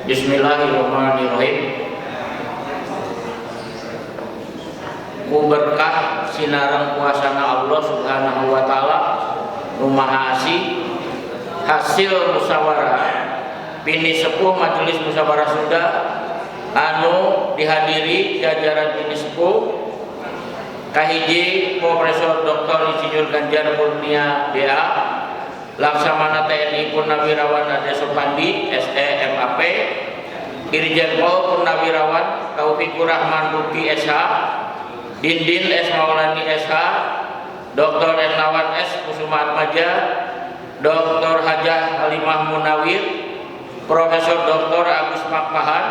Bismillahirrahmanirrahim. Ku berkah sinareng kuasana Allah Subhanahu wa Taala nu Maha Asih, hasil musyawarah pinisepuh Majelis Musyawarah Sunda anu dihadiri jajaran pinisepuh: kahiji, Profesor Dr. Insinyur Ganjar Kurnia DA, Laksamana TNI Purnawirawan Ade Sopandi SE MAP, Irjen Pol Purnawirawan Taufikur Rahman Ruki SH, Dindin S Maulani SH, Dr. Ernawan S Kusuma Atmaja, Dr. Hajah Halimah Munawir, Profesor Dr. Agus Pakpahan,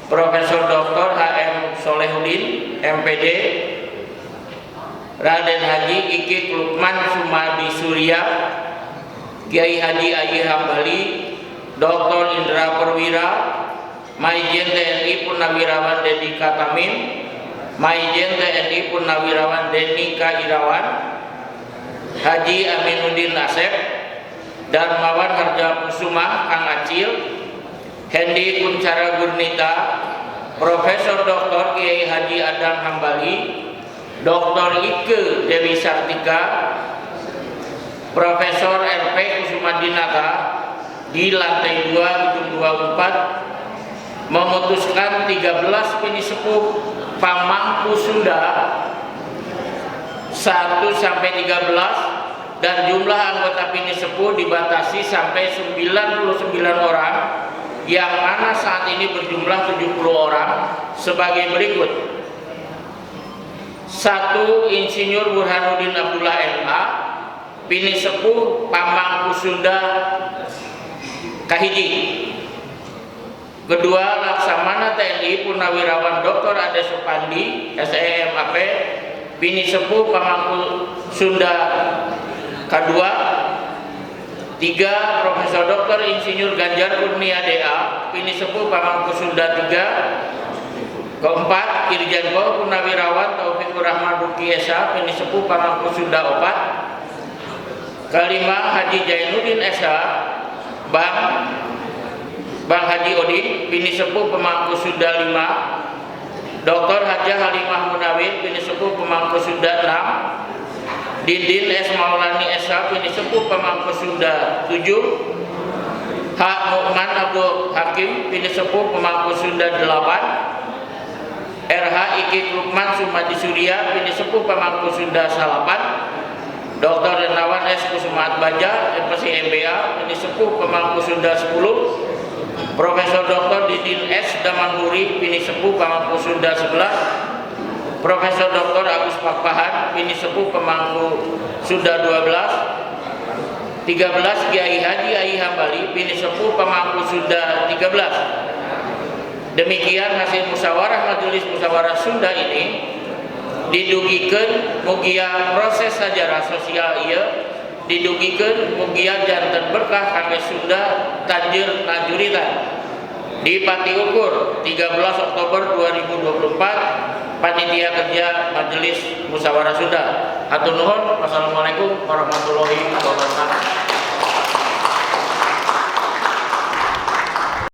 Profesor Dr. HM Solehudin MPD, Raden Haji Iki Lukman Sumadi Surya, Kiai Haji Ayi Hambali, Dr. Indra Perwira, Mayjen TNI Purnawirawan Deddy Katamim, Mayjen TNI Purnawirawan Denny K. Irawan, Haji Aminuddin Asep, Darmawan Harja Kusuma Kang Acil, Hendy Kuncara Gurnita, Profesor Dr. Kiai Haji Adam Hambali, Dr. Ike Dewi Sartika, Profesor RP Kusumadinata di lantai 2 gedung 24 memutuskan 13 pinisepuh Pamangku Sunda 1 sampai 13 dan jumlah anggota pinisepuh dibatasi sampai 99 orang, yang mana saat ini berjumlah 70 orang sebagai berikut. 1, Insinyur Burhanuddin Abdullah MA, pinisepuh Pamangku Sunda kahiji. Kedua, Laksamana TNI Purnawirawan Dr. Ade Supandi SEMAP, pinisepuh Pamangku Sunda kedua. Tiga, Profesor Dr. Insinyur Ganjar Kurnia DA, pinisepuh Pamangku Sunda tiga. Keempat, Irjen Pol Purnawirawan Taufikur Rahman Ruki SH, pinisepuh Pamangku Sunda opat. Kelima, Haji Jainuddin SH, Bang Bang Haji Odin, pinisepuh Pemangku Sunda 5. Dr. Hajah Halimah Munawir, pinisepuh Pemangku Sunda 6. Dindin S Maulani SH, pinisepuh Pemangku Sunda 7. H Nu'man Abdul Hakim, pinisepuh Pemangku Sunda 8. RH Iki Lukman Sumadi Surya, pinisepuh Pemangku Sunda 9. Dr. Renawan S Kusuma Atmaja, MPC MBA, pinisepuh Pemangku Sunda 10. Profesor Dr. Didin S. Damanhuri, pinisepuh Pamangku Sunda 11. Profesor Dr. Agus Pakpahan, pinisepuh Pemangku Sunda 12. 13, Kiai Haji Ai Hambali, pinisepuh Pemangku Sunda 13. Demikian hasil musyawarah Majelis Musyawarah Sunda ini. Didugikeun mugia proses sejarah sosial ieu didugikeun mugia janten berkah kangge Sunda tanjeur najuritan. Di Pati Ukur, 13 Oktober 2024, Panitia Kerja Majelis Musyawarah Sunda. Hatur nuhun. Wassalamualaikum warahmatullahi wabarakatuh.